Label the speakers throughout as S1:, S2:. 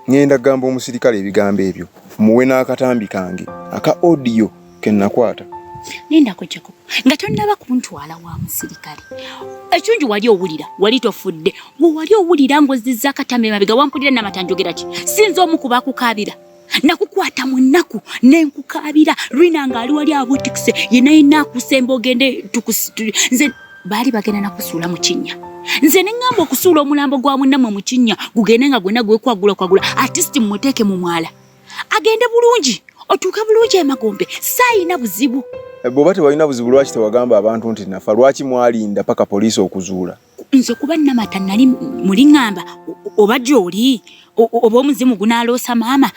S1: Ŋŋenda kugamba omusirikale ebigambo ebyo, mmuwe n'akatambi kange aka odiyo ke nakwata.
S2: Lindako Jacob, nga tonnaba kuntwala wa musirikale. Ekirungi wali owulira, wali tofudde. Gwe wali owulira ng'ozzizza akatambi emabega, wampulira Namata njogera ki? Si nze omu ku bakukaabira. Nakukwata mu nnaku ne nkukaabira. Rina ng'ali wali abuutikise, yenna yenna akusemba ogende nze baali bagenda nakusuula mu kinnya. Nze ne ŋŋamba okusuula omulambo gwa munnammwe mu kinnya gugende nga gwonna gwekwagula kwagula, artist mmuteeke mu mwala. Agende bulungi, otuuke bulungi emagombe, saayina buzibu.
S1: Bw'oba tewalina buzibu lwaki tewagamba abantu nti nafa? Lwaki mwalinda paka poliisi okuzuula?
S2: Nze kuba Namata nali muli ŋŋamba oba gy'oli oba omuzimu gunaaloosa maama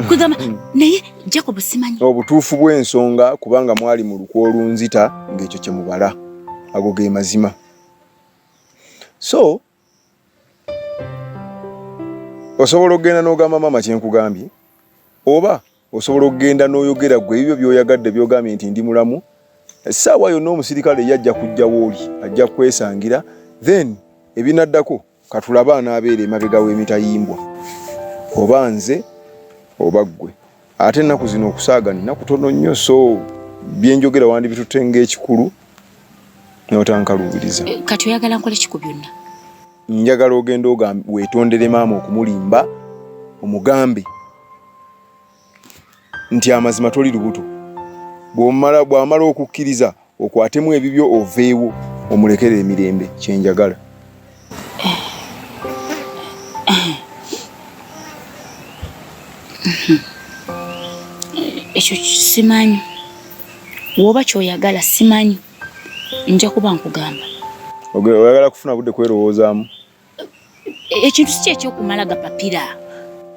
S2: kwegamba naye Jacob simanyi
S1: obutuufu bw'ensonga kubanga mwali mu lukwe olunzita ng'ekyo kye mubala. Ago ge mazima. So osobola okugenda n'ogamba maama kye nkugambye, oba osobola okugenda n'oyogera ggwe ebibyo by'oyagadde by'ogambye nti ndi mulamu. Essaawa yonna omusirikale ye ajja kujja w'oli, ajja kukwesangira, then ebinaddako katulabe anaabeera emabega w'emitayimbwa, oba nze oba ggwe. Ate ennaku zino okusaaga nina kutono nnyo, so bye njogera wandibitutte ng'ekikulu n'otankaluubiriza.
S2: Kati oyagala nkole ki ku byonna?
S1: Njagala ogende weetondere maama okumulimba, omugambe nti amazima toli lubuto. Bw'amala okukkiriza okwatemu ebibyo oveewo omulekere emirembe, kye njagala.
S2: Ekyo simanyi. Woba kyoyagala simanyi. Nja kuba nkugamba.
S1: Oyagala kufuna budde kwerowoozaamu?
S2: Ekintu si kyekyokumala gapapira.